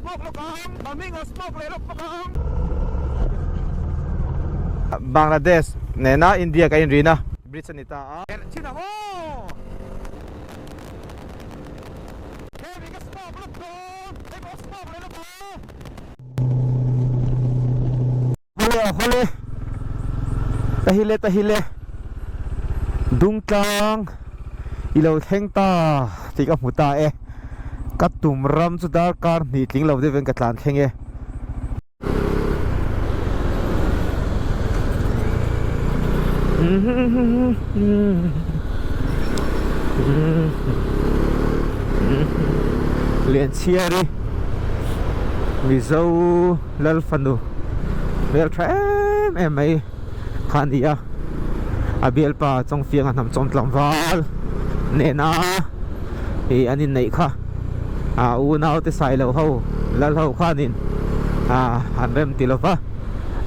smoke lawk ang Maminga smoke leh lawk bawk ang. Bangladesh nena India ka inrin a bridge a ni ta a. Herh chin ang aw. Hemi ka smoke lawk dawn hei pawh smoke leh lawk ang. Hawle aw hawle Tahile tahile Dungtlang i lo thleng ta tih ka hmu ta e Ka tum ram chu darkar hnih tling lo deuh in ka tlan thleng e. Lianchhiari Mizo Lal fanu hmel tha em em mai kha a ni a, a bialpa Chawngfianga hnam chawm tlangval nena ih an inneih kha ah unau te sai lo ho lal ho khanin ah an rem ti lova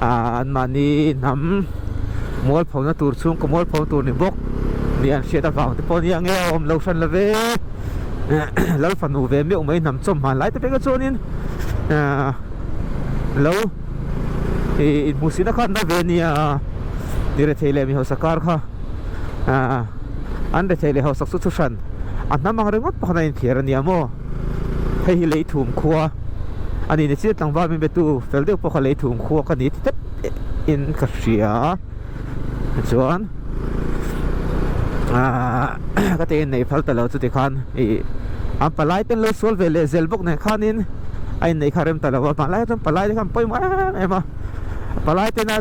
ah anmahni hnam mualphona tur chhungkaw mualpho tur ni bawk ni an hriat avang te pawh nia nge a awm lo hran love lal fanu ve meuh mai hnam chawm hman lai te pek a chuanin. Lo ih inhmuhsihna kha an la ve nia mi rethei leh mi hausa kar kha an rethei leh hausak chu thuhran a hnam ang ringawt pakhat a inthiar a nia maw hei hi lei thum khua a ni ni chiah tlangval min betu fel deuh pawh kha lei thum khua ka ni ti tep in ka hria chuan ka te in nei phal ta lo chuti khan ih an palai te an lo sual ve leh zel bawk nen khanin a inneih kha rem ta lo a hmanlai chuan palai te khan pawimawh em em a palai tena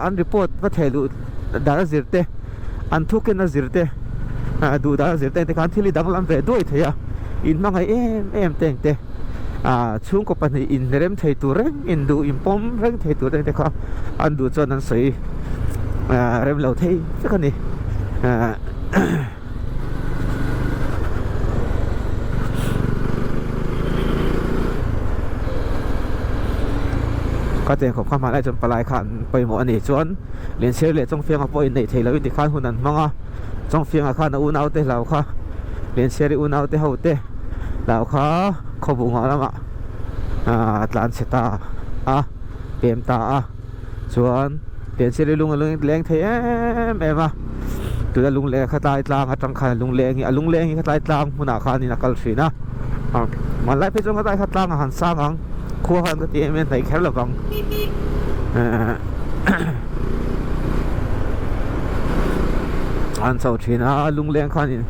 an report va theh luh dan a zir te an thuken a zir te duh dan a zir te khan thil hi danglam ve duai thei a inhmangaih em em te ang te chhungkaw pahnih inrem thei tur reng induh inpawm reng thei tur te kha an duh chuan an sawi rem lo thei vek a ni. Ka cheng khawp kha hmanlai chuan palai kha an pawimawh a ni chuan Lianchhiar leh Chawngfianga pawh inneih theih lohin tikhan hun an hmang a Chawngfianga khan a unau te hlau kha Lianchhiari unau te ho te hlau kha khawbungah lamah a tlan chhe ta a pem ta a. Chuan Lianchhiari lung a leng thei em em a, tuna lungleng a khatlai tlang atang khan a lungleng hi a lungleng hi khatlai tlang hmunah khanin a kal thin a, hmanlai phei chuan khatlai kha tlang a han sang ang khua khan ka ti em em hnaih kher lovang an chho thin a lungleng khanin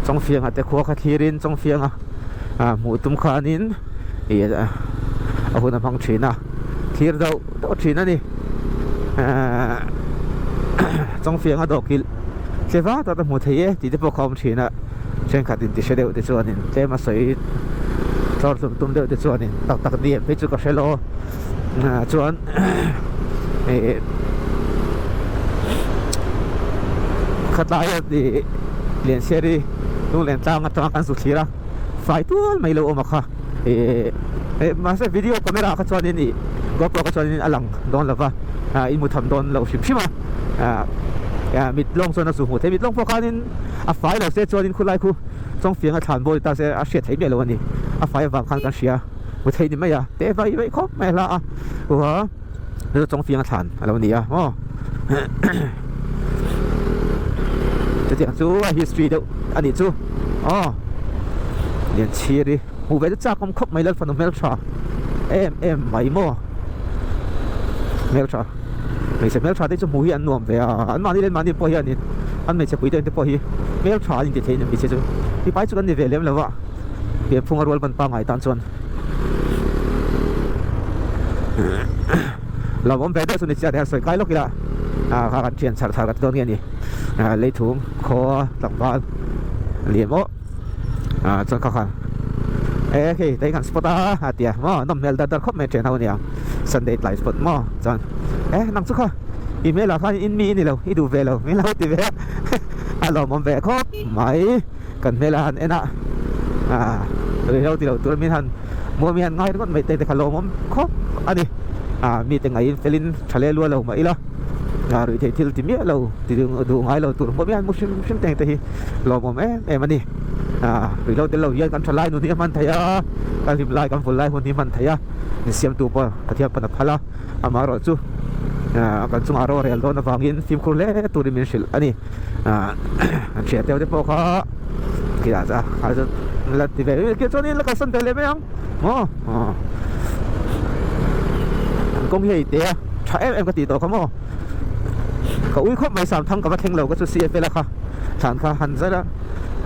Chawngfianga te khua kha thlirin Chawngfianga hmuh tum khanin ih a hun a hmang thin a. Thlir deuh deuh thin a ni Chawngfianga dawhkilh che va tak a hmu thei e tih te pawh kha awm thin a thenkhat in ti hre deuh te chuanin tlem a sawi tlawr hlum tum deuh te chuanin tak tak ni em phei chu ka hre lo chuan ih khatlai a ih Lianchhiari lunglen tlang atanga kan zu thlir a. Fai tual mai lo awm a kha ih mahse video camera kha chuanin ih GoPro kha chuanin a lang dawn lo va i hmu tham dawn lo hrim hrim a mit lawng chuan a zu hmuh theih mit lawng pawh khanin a fai lo se chuanin khulai khu chawngfiang a thlan bawl ta se a hriat theih miah lo a ni a fai avang khan kan hria hmu theih ni mai a te vai vai khawp mai a hla a uha chu chawngfiang a thlan a lo ni a maw chutiang chu a history deuh a nih chu aw Lianchhir hi hmuh ve chu chak awm khawp mai Lalfanu hmeltha em em mai maw hmeltha hmeichhe hmeltha te chu hmuh hi an nuam ve a an mahni leh an mahni pawh hianin an hmeichhe pui te pawh hi hmeltha an inti thei a ni hmeichhe chu mipa hi chu kan ni ve lem lo a pianphunga rual ban pangngai tan chuan. Lo awm ve deuh chu ni chiah nia sawi kai lawk ila ah kha kan thian chhar thar ka ti dawn nge ni ah leithum khaw tlangval liam aw ah chuan kha khan e hei tei kan spot a a ti a maw nawm hmel dar dar khawp mai thian ho ania sunday tlai spot maw chuan e nang chu kha i hmel ah khan in mi i ni lo i duh ve lo min lo ti ve a a lawmawm ve khawp mai. Kan hmel a han en a, ah ruihhlo ti lo tur min han muah mi han ngai ringawt mai te te kha lawmawm khawp a ni. Ah mite ngaiin felin tha leh lua lo mah ila, ah ruihtheih thil ti miah lo ti duh ngai lo tur muah mi han mu hrim hrim te ang te hi lawmawm em em a ni. Ruihhlo tel lo hian kan tha lai nun hi a hman theih a, kan hlim lai kan vul lai hun hi hman theih a, insiamtu pawh Pathian pawn a phal a, amaherawhchu kan chungah rorel dawn avangin fimkhur hle turin min hrilh a ni. An hriat deuh te pawh kha khi ah chuan la ti ve khi chuan in la kalsan ve leh mai ang maw an kawng hi a ite a tha em em ka tih tawh kha maw ka ui khawp mai Samthang ka va thleng lo ka chu CFL a kha thlan kha han zai la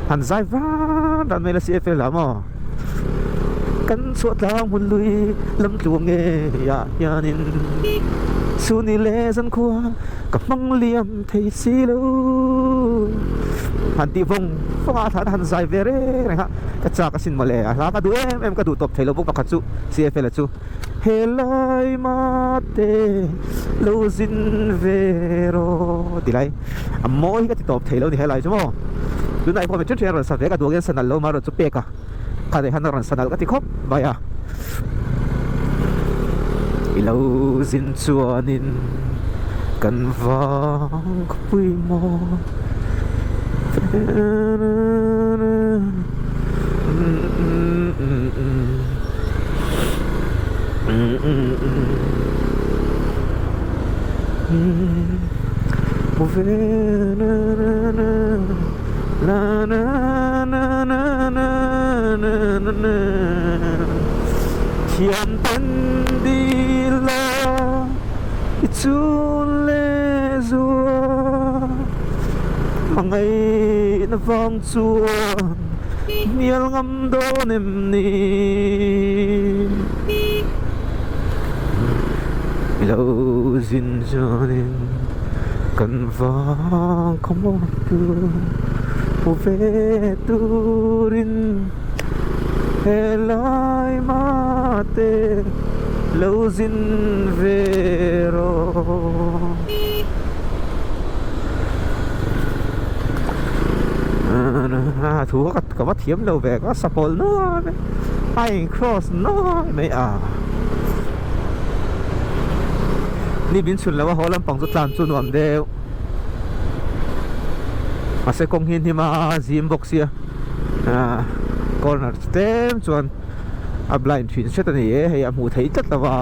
han zai van ran mai la CFL ah maw kan chhuah tlang hmun lui lam tluang nge ah hianin chhun leh zankhua ka hmang liam thei si lo han tih vawng vawng a thlan a han zai ve reng reng a ka chak asin mawle a hla ka duh em em ka duh tawp thei lo bawk pakhat chu CFL a chu helai mate lo zin ve rawh ti lai a mawi hi ka ti tawp thei lo ni helai chu maw tunah pawh mi then then a rawn sa ve ka duh ang hian sanal lo mah erawh chu pek a kha leh khan a rawn sanal ka ti khawp mai a i lo zin chuanin kan vang khawpui maw Thiam ten dil a i chun leh zual Hmangaihna vang chuan hnial ngam dawn em ni I lo zin chuanin kan vang khawmuang tur hmu ve turin Helai mate lo zin ve rawh. Thu kha ka va thiam lo ve ka sa pawl nuai mai a in cross nuai mai a. Ni min chhun lo a haw lampang chu tlan chu nuam deuh. Mahse kawng hi hnim a zim bawk sia. Corner chu tlem chuan a blind thin hret a ni e hei a hmuh theih tlat lo va.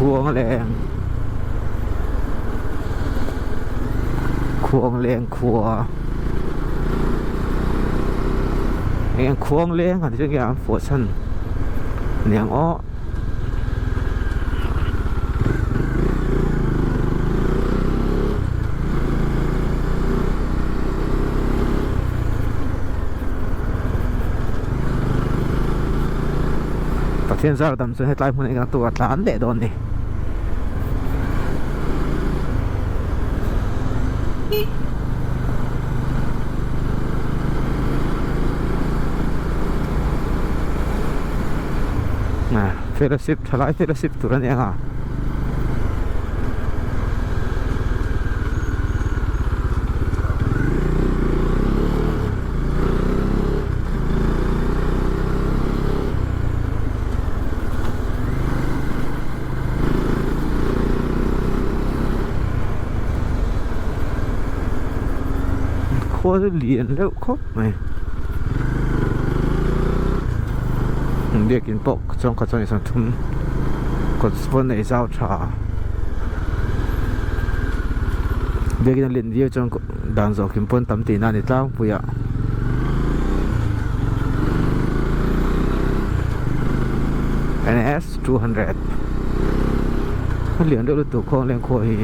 Khuang leng Khuang leng khua Eng khuang leng han chu nge an fuah chhan niang aw. Pathian zar dam chuan hetlai hmun engah tur a tlan leh dawn ni. Fellowship thalai fellowship tur a ni ang a. Khua chu lian deuh khawp mai biakin pawh chuan kha chuan in thum kawt pawn nei zau tha biakin a len viau chuan dan zawh kim pawn tam tihna a ni tlangpui a. NS 200 a lian deuh lutuk khaw leng khaw hi.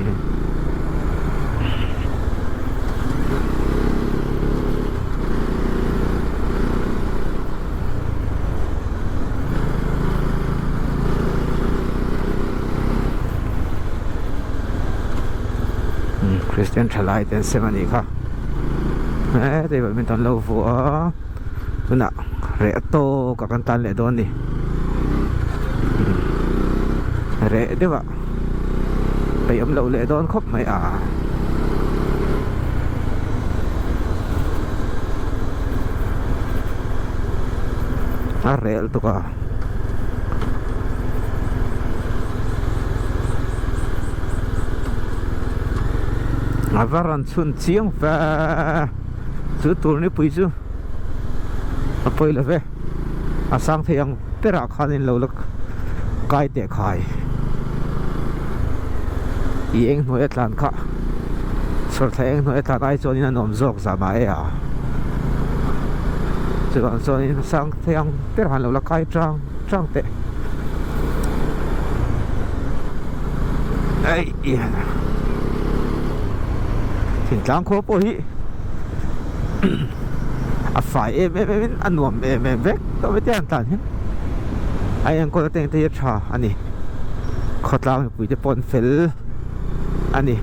Christian thalai te an sem a nih kha he tei badminton lo vuah a tunah. Reh tawk a kan tan leh dawn a ni. Reh deuh a peih awm loh leh dawn khawp mai a. A reh lutuk a. A va rawn chhun chiang ve chu tur nipui chu a pawi lo ve a sang thei ang berah khanin lo la kai teh khai i eng hnuai a tlan kha chhawrthla eng hnuai a tlan ai chuanin a nuam zawk zah mah e a chuvang chuanin a sang thei ang berah han lo la kai tang tang teh eih thingtlang khua pawh hi a fai em em em in a nuam em em vek tawh mai te an tlan hian a enkawl a teng te hi a tha a ni khawtlang mipui te pawh an fel a ni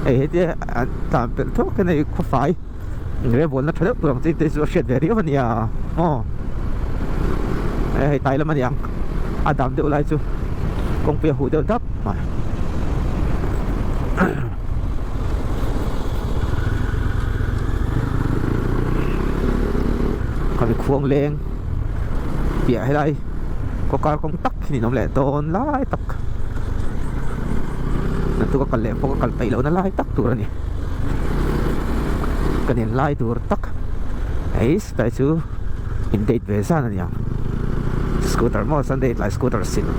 hei hetia an tlan pelh thuak hian hei khaw fai rebawlna tha deuh tur ang chi te chu a hriat ve riau a nia aw hei tlai lam a ni ang a dam deuh lai chu kawngpui a huh deuh dap mai. Khami khuang leng piah helai kaw kar kawng tak hi ninawm leh dawn lai tak naktuk a kal leh pawh ka kal peih lohna lai tak tur a ni ka nen lai tur tak eis tai chu in date ve zan a ni ang scooter maw sunday tlai scooter sil.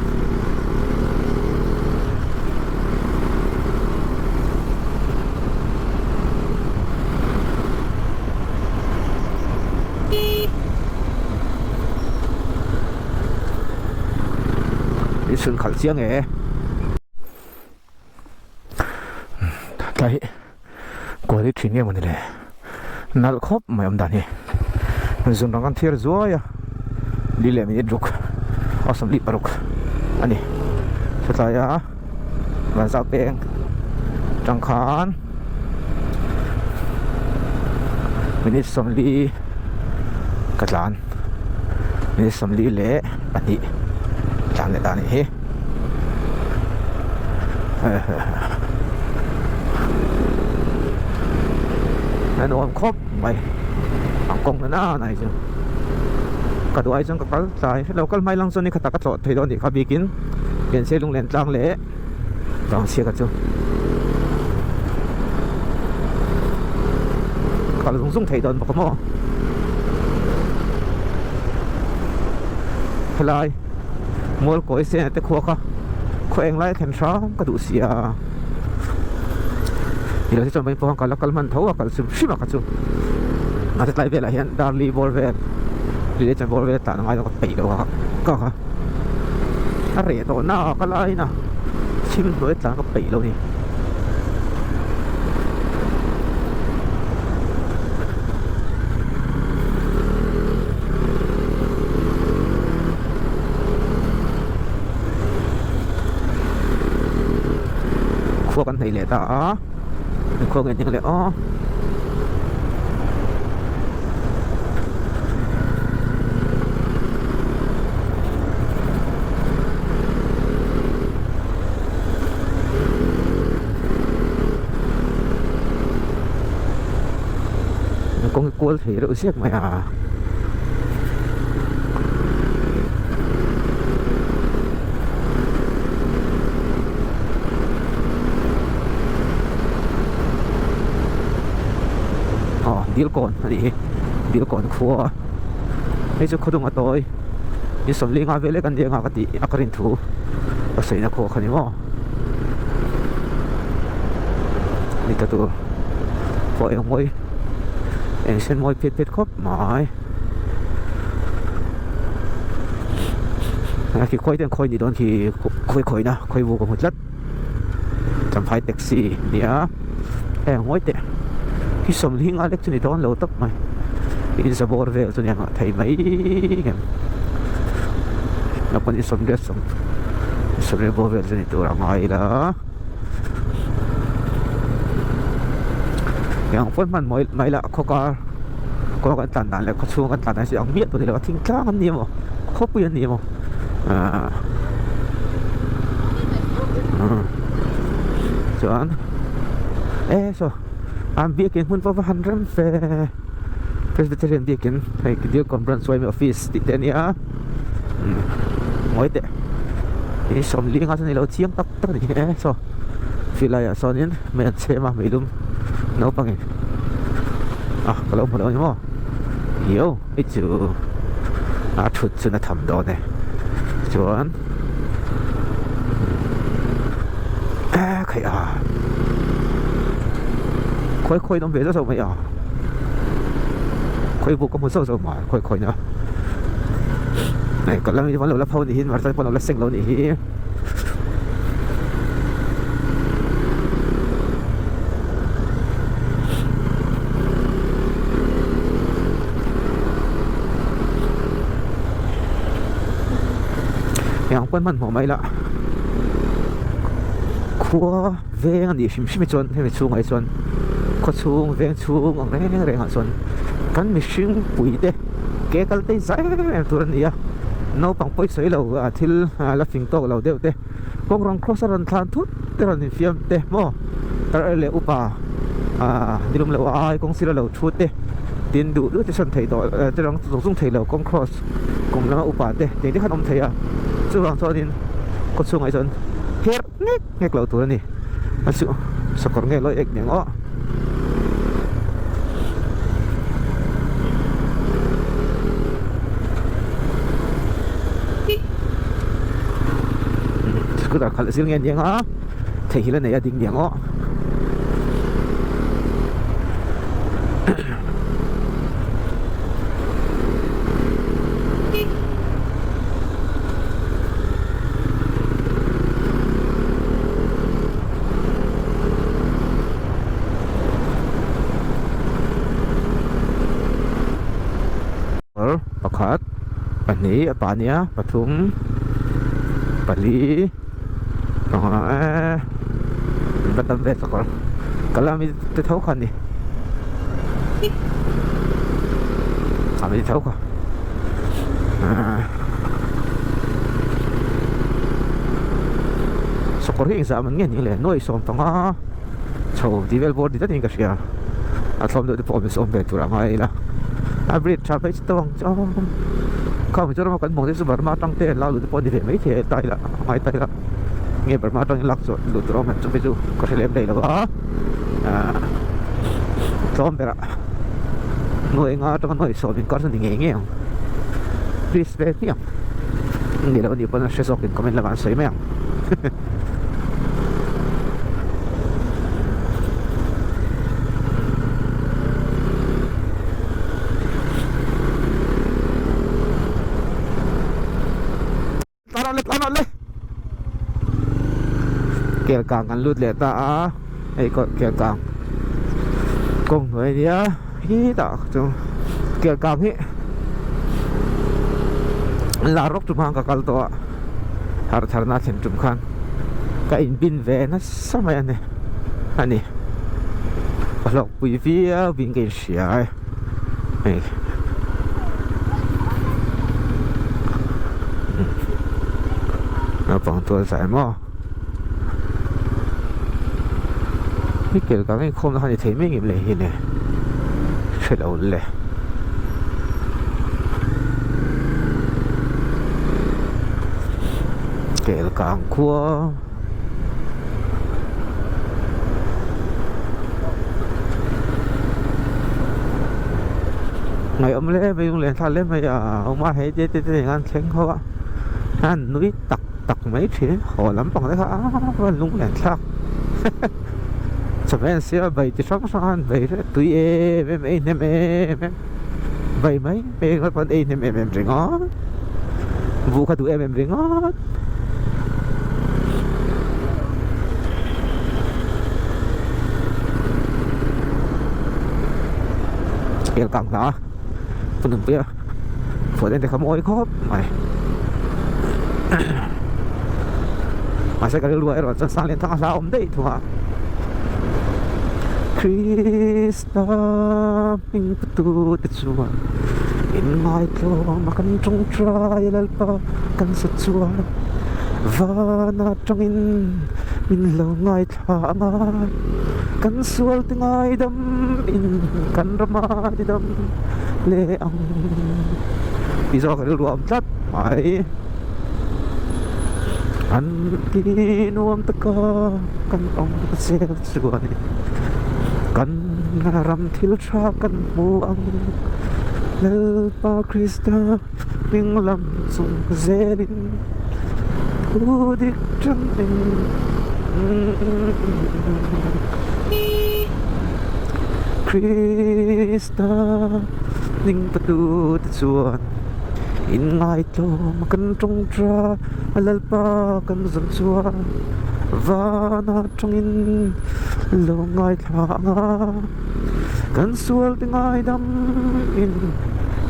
I chhun khalh chiang e. Tlai hi kual hi thin nge mawni le nalh khawp mai awm dan hi zun rang an thiar zuai a li leh minute ruk a sawmhnih paruk a ni hretlai a vanzau peng tang khan minute sawmli ka tlan minute sawmli leh pahnih tlan leh ta a nih hi. A nuam khawp mai ang kawng na na hi chu ka duh ai chuan ka kal tlai lo kal hmai lang chuan ni khatah ka tlawh thei dawn tih kha bikin Pianchei lunglen tlang leh vangchhia ka chu kal zung zung thei dawn bawk a maw helai. Mual kawi sena te khua kha khaw eng lai a thlen hram ka duh si a ni lo te chuan vawiin pawh kal a kal hman tho a kal hrim hrim a kha chu mahse tlai velah hian darli bawr vel li leh chuan bawr vel tlan a ngai lo ka peih lo a ka kha a reh tawh na a ka lai in a thim hnuai tlan ka peih lo a ni. Khua kan hnaih leh ta a khua nge ning leh aw kawng kual thei reuh ziak mai a. Aw Dilkawn a nih hi Dilkawn khua hei chu khawdung a tawi ni sawmli nga vel lek an nia nga ka tih a ka rin thu ka sawina khua kha ni maw ni ta tur pawh eng mawi eng sen mawi phet phet khawp mai. Khi khawi ten khawi ni dawn khi khawi khawi na khawi bu ka hmu tlat champhai taxi nia heng ngawi teh khi sawmhnih nga lek chu ni dawn lo tawp mai in za bawr vel chu nia nghah thei mai ngem naupang in sawmriat sawm sawmriat bawr vel chu ni tur a ngai ila eng ang pawn hman mai lah khaw kar. Kawng kan tlan dan leh khaw chhung kan tlan dan hi chu ang miah tur ni lo a, thingtlang an ni emaw khawpui an ni emaw ahh chuan e saw an biakin hmun pawh va han rem fe Presbyterian biakin hei Dilkawn branch yma office tih te a nia ngawi teh ih sawmli nga chu ni lo chiang tak tak a ni e saw silai ah sawnin mei an chhem a meilum naupangin ah ka lo hmu lo a ni maw io hei chu a thut chu na tham dawn e chuan khaih a khawi khawi an awm ve zauh zauh mai a khawi buk ka hmu zauh zauh mai khawi khawi na hei ka lam hi an lo la pho a nih hi martar pawh an lo la seng lo a nih hi. Eng pawn hmanhmawh mai lah khua veng a nih hrim hrim hi chuan hemi chhungah hi chuan khaw chhung veng chhung ang reng reng ah chuan kan mihring pui te ke kal te hi zai em em tur a ni a naupang pawi sawi lo ah thil la fing tawk lo deuh te kawng rawn cross a rawn thlan thut te rawn infiam te maw tar leh upa ah nilum loh ai kawng sira lo thu te tin duh duh te sawn thei tawh te rawng zung zung thei lo kawng cross kum lama upa te tih te khan awm thei a chuvang chuanin khaw chhungah hi chuan her ngek ngek loh tur a ni a chu sakawr nge lawi ek nen aw. Scooter khalh zir nge aniang a theihnghilh a nei a ding niang aw. Kawr pakhat pahnih a pah ania pathum pali panga eee va tam ve sakawr ka la mi te tho kha a ni a mi tho kha aaa sakawr hi engzah man nge ni le nuai 15 chho tih vel bawr ni tlatin ka hria a thlawm deuh te pawh awm ve tur a ngai ila a bridge tha phei chu tawng ang chu khang Mizoram a kan hmuh te chu Burma atang te lak luh te pawh a ni ve maithei a ta ila a ngai ta ila nge Burma atangin lak chu luh tur a awm em chu phei chu ka hre lem daih lo a ahh tlawm berah nuai nga atanga nuai sawm inkar chu a ni ngei ngei ang please ve hmiang ni loh a nih pawn a hre zawkin comment lamah an sawi mai ang. Kel kang kan lut leh ta a hei kel kang kawng hnuai a nia hetah chuan kel kang hi lar rawk tum ang ka kal tawh a. Harh tharna thlen tum khan ka inbin ve nasa mai a ni a ni ka hlawkpui viau in ka inhria e hei naupang tual zai maw hi kel ka ngei khawm na kha ni thei mai ngem le hi le hrelo le. Kel kang khua ngaihawm hle mai lunglen thlak hle mai a awm a hei te te te an thleng ho a an nui tak tak mai thin haw lampang te kha a lunglen thlak. Chawhmeh an siam a bai chi hrang hrang a an bai reuh tui em em ei hnem em em bai mai mai ringawt pawh an ei hnem em em ringawt buh kha duh em em ringawt. Kel kang hna a ka nunpui a phone en te kha mawi khawp mai mahse ka rilru ah erawh chuan sang lian thang a hla awm daih thung a. Krista hming putu te chuan inngaihtlawm a kan tawngtai a Lalpa kan sa chuan van atangin min lo ngaithla ang a, kan sual te ngaidam in kan rama tidam leh ang tih zawk a rilru a awm tlat mai. An ti nuam taka kan awm zel chuan kan ram thil tha kan hmu ang Lalpa Krista hming lam chung zelin thu dik tangin Krista hming patu te chuan. Inngaihtlawm kan tawngta a Lalpa kan zawm chuan van atangin lo ngaithla ang a, kan sual te ngaidam in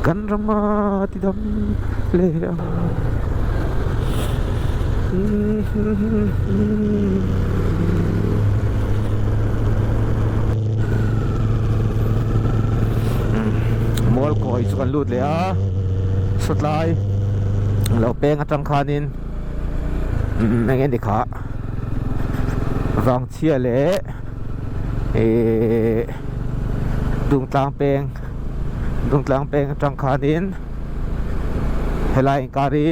kan rama tidam leh ang. Mualkawi chu kan lut leh a sawtlai lo peng atang khanin eng nge ni kha vangchhia leh ihh dungtlang peng dungtlang peng atang khanin helai inkar hi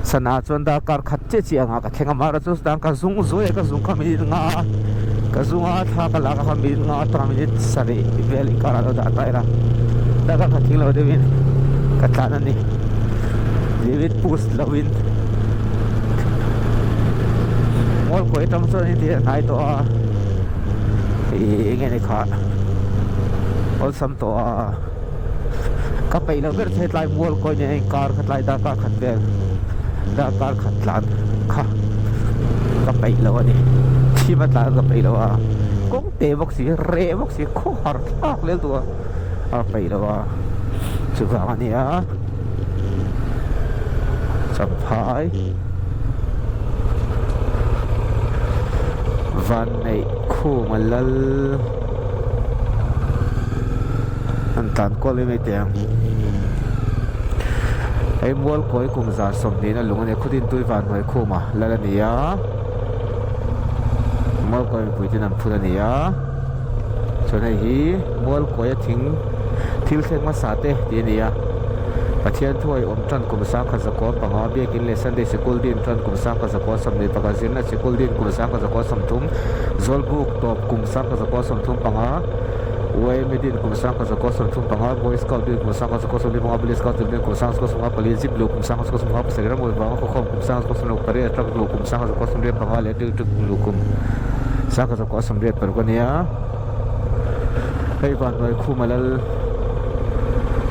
sana chuan darkar khat chiah chiah anga ka thleng a mahra chu chutah ka zung zuai a ka zung kha minute nga a ka zung a thla ka lak a kha minute nga atanga minute sarih vel inkar ah lo dah ta ila darkar khat thing lo deuh in ka tlan a ni limit push lo in mual kawi atang chuan heti a hnai tawh a ih eng nge ni kha awlsam tawh a. Ka peih loh ber che tlai mual kawi nen a inkar kha tlai darkar khat vel darkar khat tlan kha ka peih lo a ni thim a tlan ka peih lo a kawng te bawk si reh bawk si khawhar thlak lel duh a a peih lo a chuvang a nia champhai vanneih khum a lal. An tlan kual em em ang. Hei Mualkawi kum zar sawmhnih na lung a nia khutin tui van hnuai khuma lal a ni a. Mualkawi mipui ten an phun a ni a. Chuan hei hi Mualkawi a thing thil thleng hmasa te tih a ni a. Pathian thuai awm tan kum sangkhat zakua panga Biakin leh Sunday Sikul din tan kum sangkhat zakua 21 zirna sikul din kum sangkhat zakua 30 Zawlbuk tawp kum sangkhat zakua 35 YMA din kum sangkhat zakua 35 Boy Scout din kum sangkhat zakua 45 Police Scout din kum sangkhat zakua 54 Zip luh kum sangkhat zakua 57 Ramui vanga khawkhawm kum sangkhat zakua 68 Truck luh kum sangkhat zakua 85 leh Electric luh kum sangkhat zakua 86 a nia. Hei Vanhnuai Khuma Lal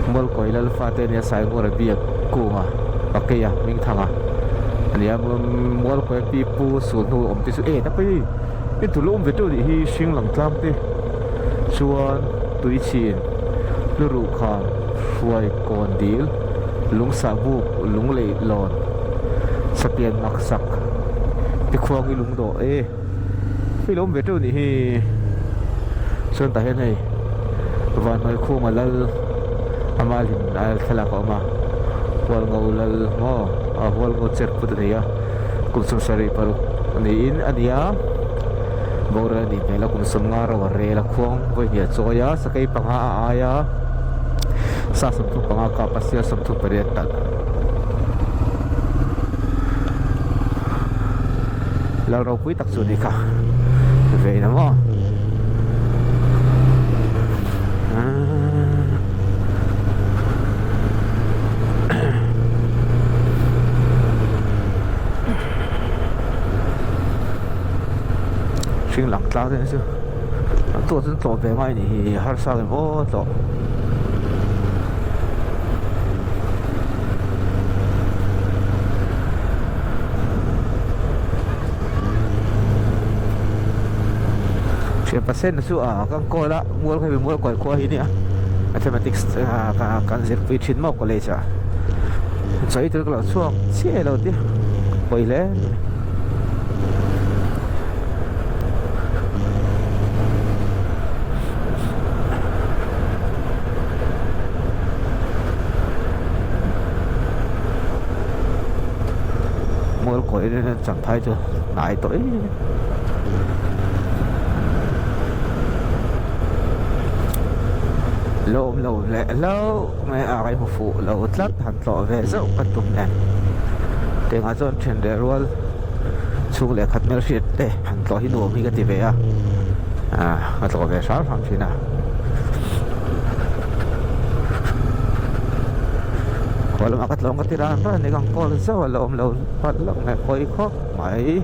Mualkawi Lal fate ania Saingura biak kunga Pakeia Hmingthanga ania Mualkawi pi pu sul hnu awm te chu e ta pawh i dul awm ve teuh nih hi hring lang tlang te chuan tui chhin luruh kham hruai kawn dil lungsah buk lung leih lawn sapian mak sak tikhuangi lungdawh e. Hei lo awm ve teuh nih hi chuan tah hian hei Vanhnuai Khuma lal ama hlim a thlalak a awm a Hualngo lal maw a Hualngo cher put a nei a kum 75 niin a ni a boral a nih hmel a kum 50 ro a rel a khuang vawihnih a chawi a sakei panga a ai a sa 35 kap a sial 38 talh. Lal ropui tak chu ni kha ve in maw hring lang tlang te chu an tlawh chu an tlawh ve ngai ni hi harsa em aw tlawh. Thian pasena chu ah kan call a mual kha mual kawi khua hi nia mathematics kan zirpui thin maw college ah chawi tur ka lo chhuak chiah lo tia pawi hle mai. Mual kawi in champhai chu hnai tawh em em. Lo awm lo leh hlauh mai a ka inhmu fuh lo tlat han tlawh ve zauh ka tum nen tengah chuan then leh rual chhung leh khat hmelhriat te han tlawh hi nuam hi ka ti ve a ah ka tlawh ve hram hram thin a. Khaw lamah ka tlawng ka ti ran ran a ni ka ang kawl zauh a la awm lo palh hlauh mai pawi khawp mai.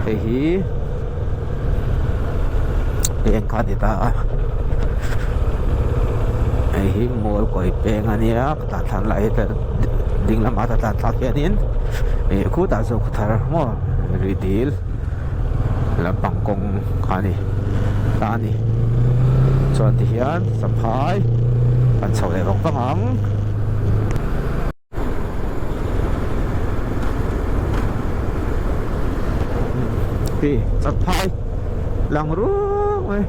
Hei hi peng kha a ni ta a hei hi mual kawi peng a nia ka tan thlan lai hi ding lamah ta tan thlak hianin ih khutah zawk thar maw ri dil lampang kawng kha a ni ta a ni chuan tihian champhai kan chho leh vang vang ang. Hi champhai lang ruang mai.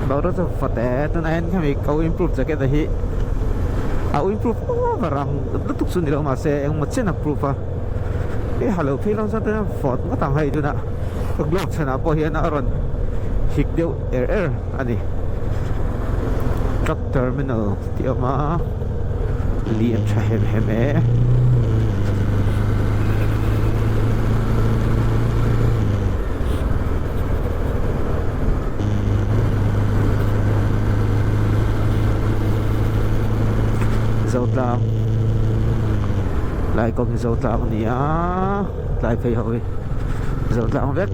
Boruak chu fat e tunah hian khami ka windproof jacket a hi a windproof over ang lutuk chu ni lo mahse engmaw chen a proof a i ha lo phei lo chuan tunah fawt ngawt ang hei tunah ka glove chhanah pawh hian a rawn hik deuh er er a ni truck terminal tih a awm a lian tha hem hem e. Zotlang lai kawng hi Zotlang a ni a tlai phei ho hi Zotlang vek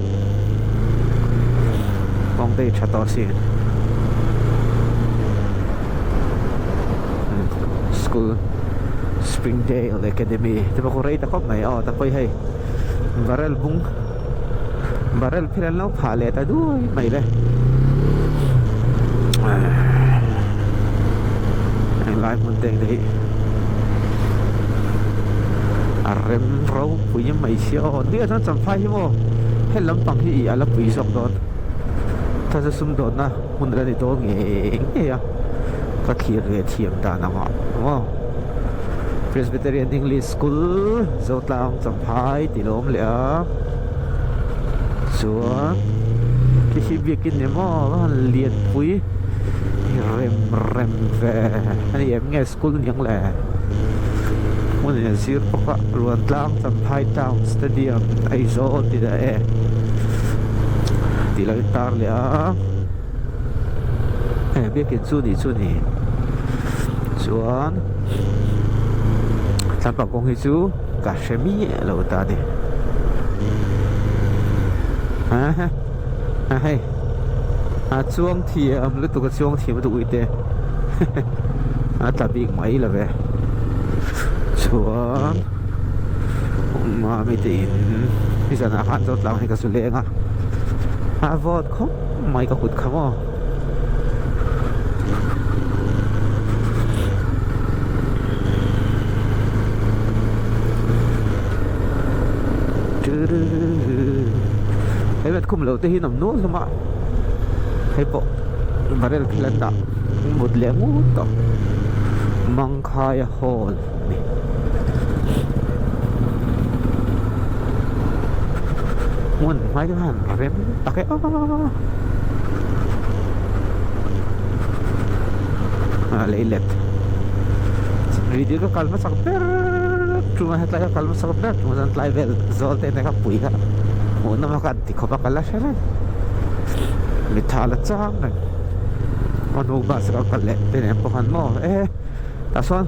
kawng te hi tha tawh asin school Springdale Academy te pawh khu rei ta khawp mai aw ta pawh hi hei barrel bung. Barrel phel an lo phah leh ta duai mai le. Englai hmun te hi a rem ropui mai sia aw nia chuan champhai hi maw he lampang hi ih a la pui zawk dawn ta chu sumdawnna hmun la ni dawn ngei ngei a ka thlir ve thiam dan ang ah maw Presbyterian English School Zotlang Champhai tih lo awm leh a chuan khi khi biakin ni maw a han lianpui rem rem ve a ni em nge school ni ang le hmun in a zir bawk a Ruantlang Champhai Town Stadium Aizawl tih dah e tih lo intar leh a he biakin chu nih chu a ni chuan tlampang kawng hi chu. Ka hre miah lo ta ni. Ha ha hei a chuang thiam lutuk a chuang thiam lutuk uite a tla bik mai lo ve chuan mami te in nizanah khan zawt tlang hi ka zu leng a a vawt khawp mai ka kut kha maw. Helmet khum loh te hi an awm nual hlawm a hei pawh barrel thil an dah mut leh ngut tawh Mangkhaia hall a ni. Hmun hmai te khan rem tak e aaa lei let video ka kal hmasak ber chunga hetlai ka kal hmasak ber chunga chuan tlai vel zawl te kha pui kha hmuh nawm a kha an ti khawp a ka la hre reng mitha la chang reng a hnu bus ka kal leh te nen pawh khan maw e. Tah chuan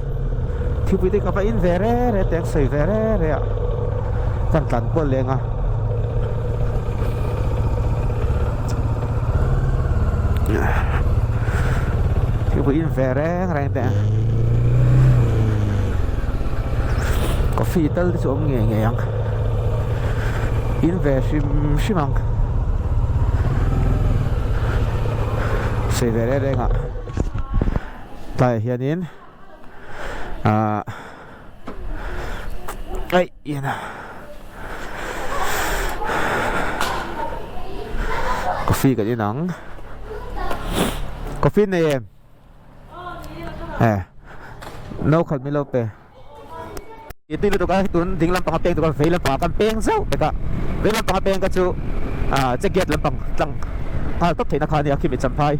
thingpui te ka va in ve re re teh ang sawi ve re re a kan tlan kual leng a thingpui in ve reng reng teh ang coffee tal te chu awm ngei ngei ang in ve hrim hrim ang. Sawi ve reng reng ah tlaiah hianin ah aih in a coffee kan in ang coffee nei em eh no khat min lo pe. I tui lutuk a, tun ding lampang a peng tuk a, vei lampang ah kan peng zauh vek a, vei lampang a peng ka chu ah che gate lampang tlang nghal tawp theihna kha a nia khimi champhai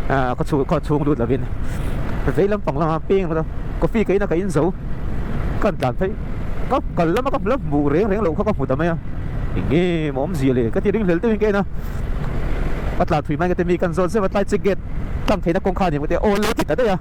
ah khaw chhung khaw chhung lut lovin vei lampang lama peng ringawt a, coffee ka in a ka in zo ka han tlan phei ka kal lama ka la hmuh reng reng loh kha ka hmu ta mai a, eng nge maw awmzia le ka ti ring hlel deuhin ka en a, ka tlan thui mai ka ti mi kan zawn zeuh a tlai che gate tlang theihna kawng kha a ni ang ka ti a, aw lo ti ta daih a.